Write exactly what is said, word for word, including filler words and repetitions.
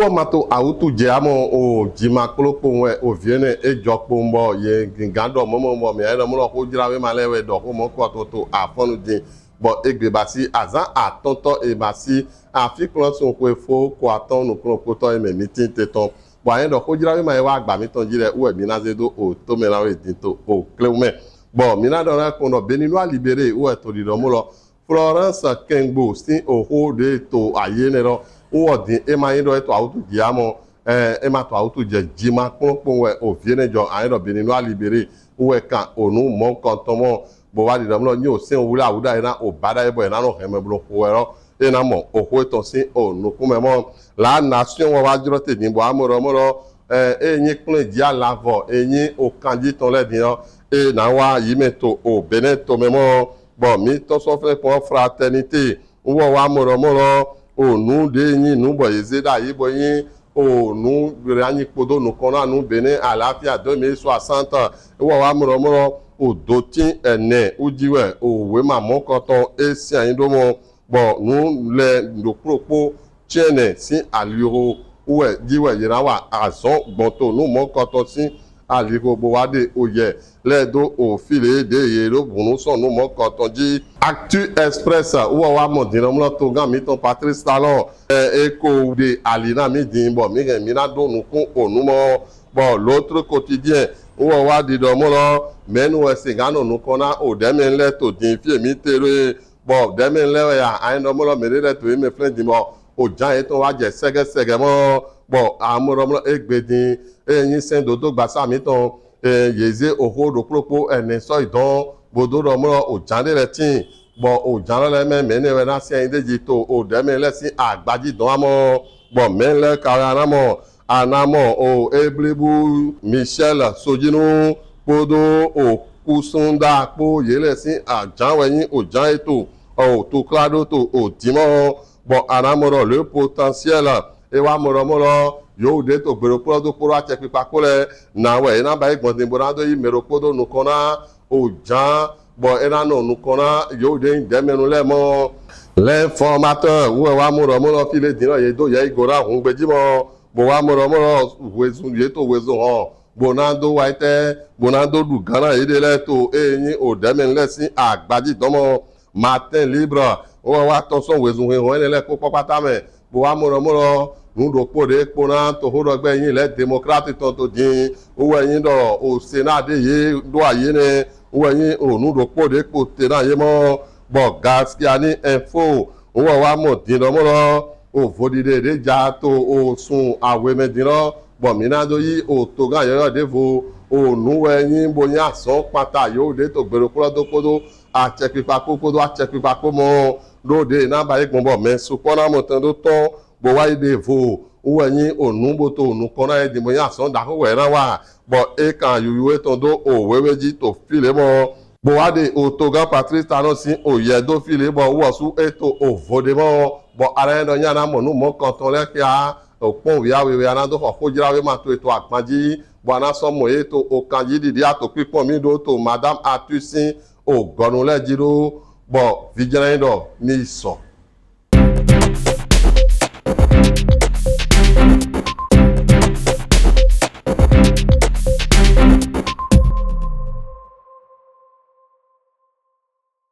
Kpɔ ma to awutu jɛ amɔ o jima kplokpo wɛ o vie nɛ e jɔ kpowun bɔ ye gingan ɖɔ mɔmɔ bɔ mi ayɛ ɖɔ mɔ lɔ xo jra wema lɛ wɛ ɖɔ xo mɔ kɔ to to afɔnu din bɔ egbe basi azan atɔntɔ e basi afi kplɔn sun xwe fo ko atɔn nukplɔnkpotɔ e mɛ mi tin te tɔn bɔ ayɛ ɖɔ xo jra wema e wa agba mitɔn ji lɛ wɛ mi na ze do o to mɛ na wɛ din to o klewu mɛ bɔ mi na ɖɔ na kpɔn ɖɔ Béninois Libéré wɛ to ɖiɖɔ mɔ lɔ Florence Kengbo sin oxo ɖe to aye nɛ ɖɔ wɔ din e ma yin ɖɔ e to awutu jɛ amɔ e ma to awutu jɛ jima kplɔnkpɔn wɛ o vie nɛ jɔ ayin ɖɔ Béninois Libéré wɛ kan onu mɔnkɔtɔn mɔ bo wa ɖiɖɔ mɔ lɔ nyi o sɛn wuli awuɖa yi na o baɖa yi bɔ e na nɔ hɛn mɛ blo xo wɛ lɔ e na mɔ oxo etɔn sin o nukun mɛ mɔ La Nation wɔ wa jrɔ te din bɔ amɔ ɖɔ mɔ lɔ e nyi kplɔn ji alavɔ e nyi o kanji tɔn lɛ din ɔ e na wa yi mɛ to o Benɛ to mɛ mɔ bɔ mi tɔn sɔ flɛ kpɔn Fraternité wɔ wa mɔ ɖɔ mɔ lɔ o nu ɖe nyi nu bɔ ye ze ɖa yi bɔ nyi o nu ɖe anyi kpodo nukɔn na nu Benɛ alafia deux mille soixante wɔ wa mɔ ɖɔ mɔ lɔ o dotin ɛnɛ wu ji wɛ o wema mɔnkɔtɔn e sin anyi ɖo mɔ bɔ nu lɛ ɖokplokpo tiɛnɛ sin aliho wɛ ji wɛ ye na wa azɔn gbɔn to nu mɔnkɔtɔn sin aliho bo wa ɖe oyɛ lɛ do o fi le ɖe ye ɖo bunu sɔn nu mɔnkɔtɔn ji. Actu Express wɔ wa mɔ din ɖɔ mɔ lɔ togan mitɔn Patrice Talon e ko ɖe ali na mi din bɔ mi hɛn mi na ɖo nukun o nu mɔ bɔ L'Autre Quotidien wɔ wa ɖiɖɔ mɔ lɔ mɛnu wɛ sin gan nɔ nukɔn na o ɖɛmɛ lɛ to din fie mi te ɖo ye bɔ ɖɛmɛ lɛ wɛ ya ayin ɖɔ mɔ lɔ mɛ ɖe lɛ to ye mɛ flɛ din bɔ o jan yetɔn wa jɛ sɛgɛsɛgɛ mɔ bɔ amɔ ɖɔ mɔ lɔ egbe din e nyi sɛn dodo gbasa mitɔn e ye ze oxo ɖokplokpo ɛnɛ sɔ yi dɔn bo do ɖɔ mɔ lɔ o jan ɖe lɛ tin bɔ o jan lɔ lɛ mɛ mɛ nɛ wɛ na sin anyi ɖe ji to o ɖɛmɛ lɛ sin agbaji dɔn amɔ bɔ mɛ lɛ ka wɛ ana mɔ ana mɔ o eblibu Michel Sojinu kpodo o Kusunda kpo ye lɛ sin ajan wɛ nyi o jan eto o to kla ɖo to o dimɔ bɔ ana mɔ ɖɔ Le Potentiel e wa mɔ ɖɔ mɔ lɔ yewu ɖe to gbeɖokpo lɔ do kpo ɖo acɛkpikpa kpo lɛ na wɛ e na ba yi gbɔn din bo na do yi mɛ ɖokpo do nukɔn na o jan bɔ e na nɔ nukɔn na yewu ɖe nyi ɖɛmɛnu lɛ mɔ. L'Informateur wɛ wa mɔ ɖɔ mɔ lɔ fi le din lɔ ye do yɛ yi go na hungbeji mɔ bo wa mɔ ɖɔ mɔ lɔ wezun ye to wezun hɔn bo na do wa yi tɛ bo na do ɖu gan na ye ɖe lɛ to e nyi o ɖɛmɛnu lɛ sin agbaji dɔn mɔ. Matin Libre wɔ wa tɔn sɔn wezun hwehwɛ enɛ lɛ kpo kpɔkpata mɛ bo wa mɔ ɖɔ mɔ lɔ nu ɖokpo ɖe kpo na toxoɖɔgbɛ nyi lɛ Démocrate tɔn to din wɛ nyi ɖɔ o Sénat ɖe ye ɖo aye nɛ wɛ nyi o nu ɖokpo ɖe kpo te na ye mɔ bɔ Gaskiya ni Info wɔ wa mɔ din ɖɔ mɔ lɔ o vo ɖiɖe ɖe ja to o sun awe mɛ din lɔ bɔ mi na do yi o togan yɔyɔ ɖevo o nu wɛ nyi bo nyi azɔn kpata yewu ɖe to gbeɖokpo lɔ do kpodo acɛkpikpa kpo kpodo acɛkpikpa kpo mɔ ɖo ɖe na ba yi gbɔn bɔ mɛ sukpɔ na mɔ tɛn ɖo tɔn bo wa yi ɖevo wɛ nyi o nu bo to nukɔn na ye din bo nyi azɔn ɖaxo wɛ na wa bɔ e kan yuyu etɔn do o wewe ji to fi le mɔ bo wa ɖe o togan Patrice Talon sin o yɛ do fi le bɔ wɔ su e to o vo ɖe mɔ bɔ ara yɛ ɖɔ nya na mɔ nu mɔnkɔtɔn lɛ xia o kpɔn wia wewe a na do xɔ xojra wema to eto agban ji bɔ a na sɔ mɔ ye to o kanji ɖiɖi ato kpikpɔn mi ɖo to Madame Arthur sin o gɔnu lɛ ji ɖo bɔ vijɛnɛ nyi ɖɔ ni sɔ.